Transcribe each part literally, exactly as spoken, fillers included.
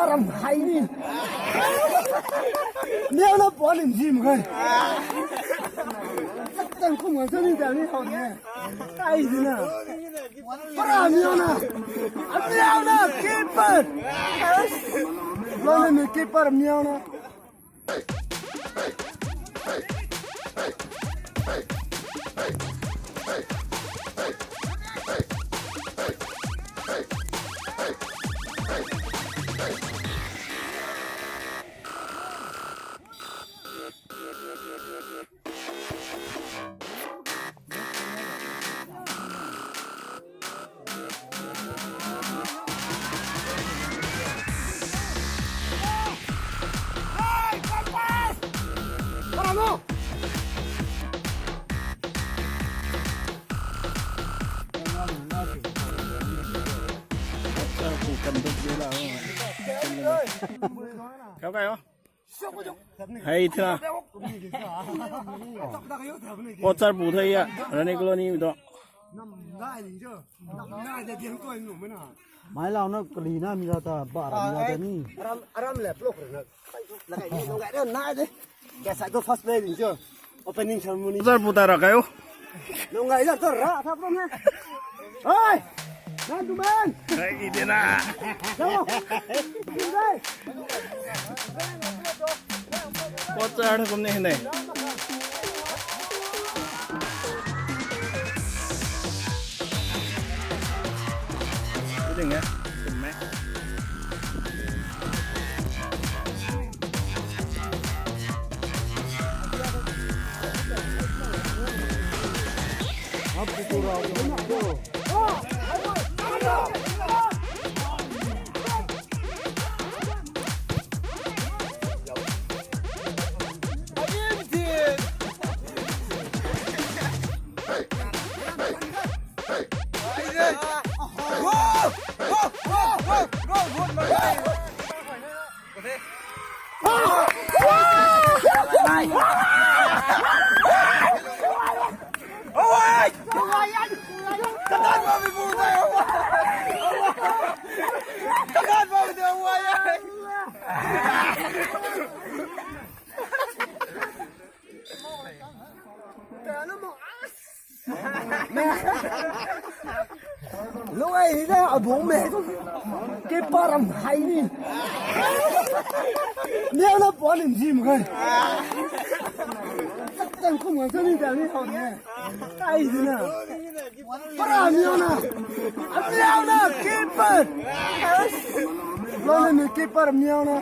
Tam hai ni. Miau na puan lim zim kai. Tan kum ngan sani ta ni hau ni. Ai di na. Para miau na. Miau na keeper. Lo ni keeper miau na. Kau kai o. Hei thina. Ochar pu thei ya, Rani Colony mi to. Mai lau na kali na mi ta ba ram na ta ni. Aram, aram le plok na. Lagai ni, lagai na de. Kya sa to first play ni jo. Opening ceremony. Zar puta ra kayo. Nung ngai zar to ra tha pro na. Hoi! Nan tu man. Hai, i de na. Jao. Dai. Coach ar kum ni ne. Ding ya. Kum me. Lo ai ni da abung me tu. Keeper ram hai ni. Miau na puan lim zim kai. Tan kum ngan sani ta ni hau ni. Ai di na. Para miau na. Miau na keeper. Lo ni keeper miau na.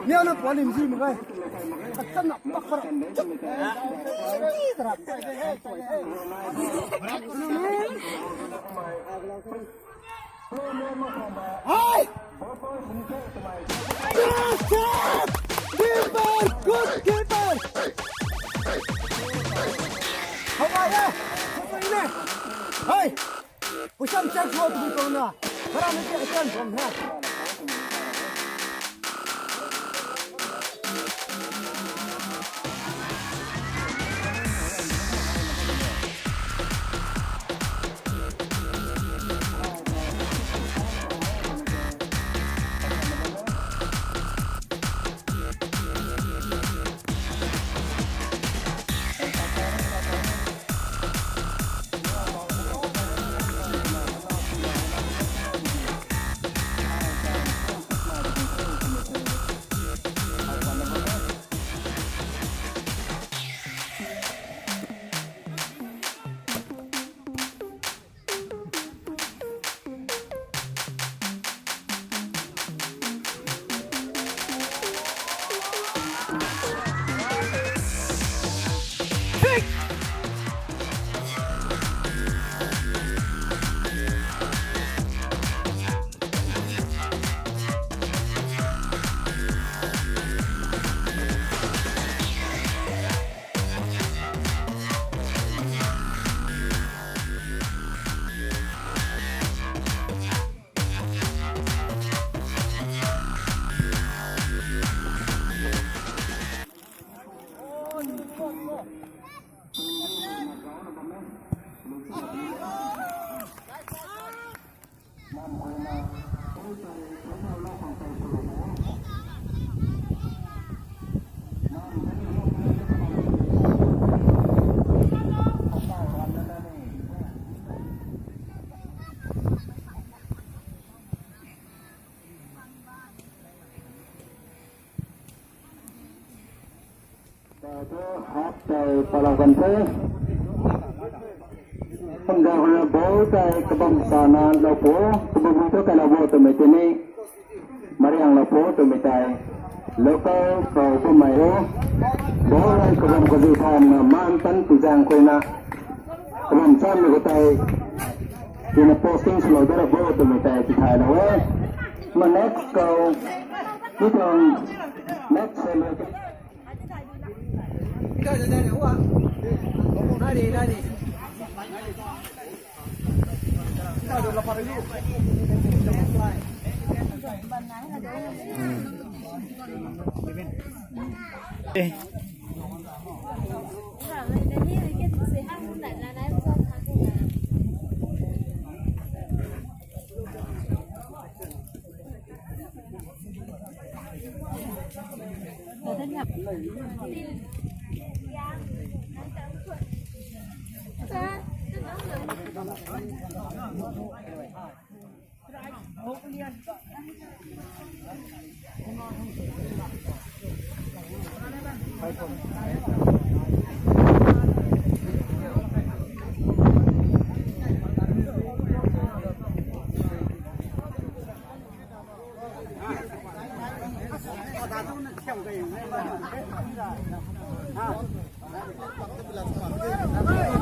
Miau na puan lim zim kai. Hey! Good shot! Keeper! Good keeper! How are you? Hey! Push up, chest roll to be done. Para ni chest roll na. Hap tei palau kan the. Kumna huna bo tei kabam sana lou po, kabam tu kai lou bo twmei tini. Mariang lou po twmei tei. Local khou bumei ho. Bo lai kabam kazi than na man tan tu zang khou na. Kabam chan ni ko tei. Tina posting slow dara bo twmei tei ti thai lou e. Ma next khou. Ni tuang next se lou.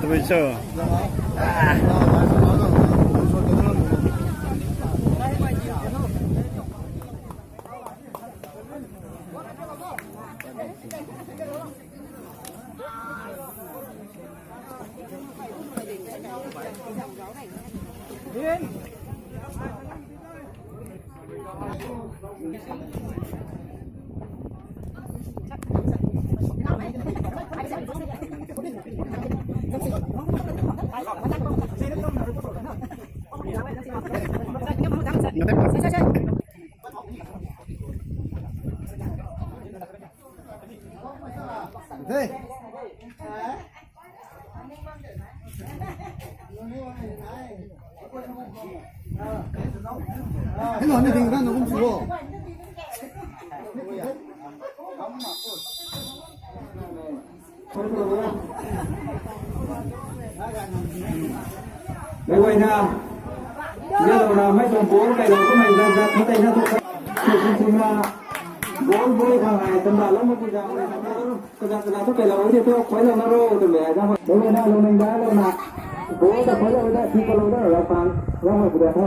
Tabui cho. Hello, ni ding ran na kum si wo. Mei guayna, yalou na mei tuang ball kailou kummei zat zat, mei tei na tu ka, tu tu tu na, ball ball khang ai, tanda lou mei tu zat, kaza kaza tu kailou de tu, khuailou na ro, tu le, zat mei guayna, lou nang da lou na, ball ta khuailou da, thi kalou da, ra pang, ra hoi pu da the.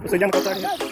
Suaihiam culture ni.